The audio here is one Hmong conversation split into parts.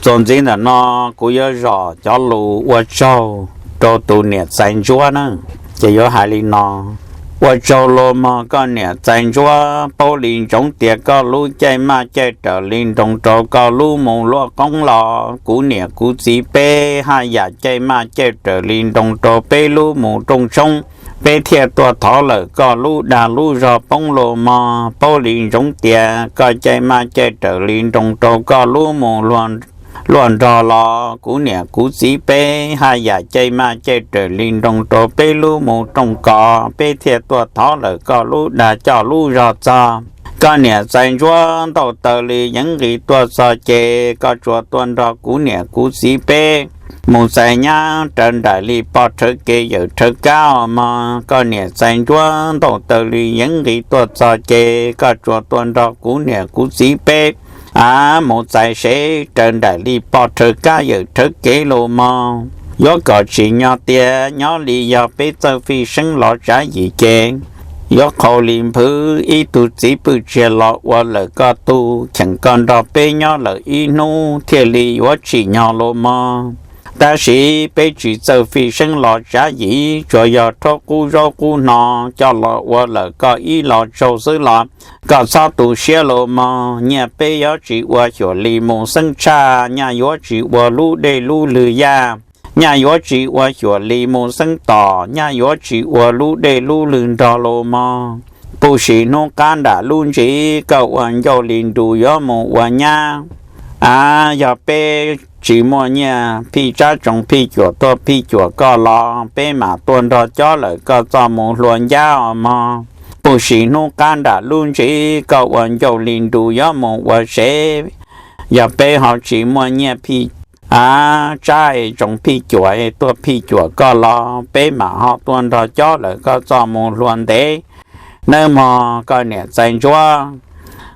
Txuas ntxiv ntawm no kuv yuav zom cov lus ua tsaug rau tus niam txais ntsuab na, ces yuav hais li no: Ua tsaug los mog koj niam txais ntsuab, paub li ntsoov tias koj lub caij maj caij raws li nroo rau koj lub mus luaj qoob los kuv niam kuv txiv peb haj yam caij maj caij raws li nroo rau peb lub mus rooj tshoob, peb thiaj tuaj thov lawm koj lub dag lub zog poob los mog. Paub li ntsoov tias koj caij maj caij raws li nroo rau koj lub mus luaj nrog los kuv niam kuv txiv peb haj yam caij maj caij raws li nroo rau peb lub mus rooj kos, peb thiaj tuaj thov lawm koj lub dag coj lub zog txog. Koj niam txais ntsuab ntaus taws li yeev nqis tuaj txog ces koj tsuas tuaj nrog kuv niam kuv txiv peb mus txais nyab raws nraim li poj rhawv kev yawm rhawv kab os mog. Koj niam txais ntsuab ntaus taws li yeev nqis tuaj txog ces koj tsuas tuaj nrog kuv niam kuv txiv peb a mus txais sev raws nraim li poj rhawv kab yawm rhawv kev los mog. Yuav kom tsim nyog tias nyob li yog peb txawj fij seeb los tsav yim ces yuav qhau li nphwv ib tug txiv pwj tsiag los ua lawm koj tug, cheem koj nrog peb nyob lawm ib hnub thiaj li yuav tsim nyog los mog. Tab sis peb tsis txawj fij seeb los tsav yim, tsuas yog rhaub qub zaub qub hno coj los ua lawm koj ib lo tsaug xwb los koj txhob tu siab los mog. Nyaj peb yuav tsis ua xyuam li mus xeeb tshaj, nyaj yuav tsis ua lub dej lub lwg yaj, nyaj yuav tsis ua xyuam li mus xeeb tom, nyaj yuav tsis ua lub dej lub lwg nrog los mog. Puj sim hnub qab nram lub ntsis koj ua ncauj li nrus yuav mus ua nyab a, yog peb tsis muaj nyiaj phij tsab tsoos phij cuam tuaj phij cuam koj los peb mam tuaj nrog cob lawm koj txoj mus hlua ncab os mog. Puj sim hnub qab nram lub ntsis koj ua ncauj li nrus yuav mus ua sev, yog peb ho tsis muaj nyiaj phij a tsab tsoos phij cuam tuaj phij cuam koj los peb mam ho tuaj nrog cob lawm koj txoj mus hlua ntev nawb mog koj niam txais ntsuab.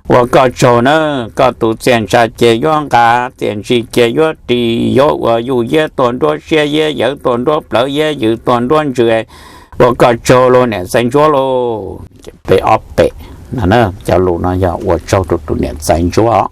Ua koj tsaug nawb, koj tus txiaj ntsha cia yuav nqa, txiaj ntsig cia yuav ris, yuav ua yuj yiab tuaj nruab siab yiab yawv tuaj nruab plawv yiab yws tuaj nruab ntsws. Ua koj tsaug lauj niam txais ntsuab lauj. Peb ob pem, cov lus no yog ua tsaug rau tus niam txais ntsuab.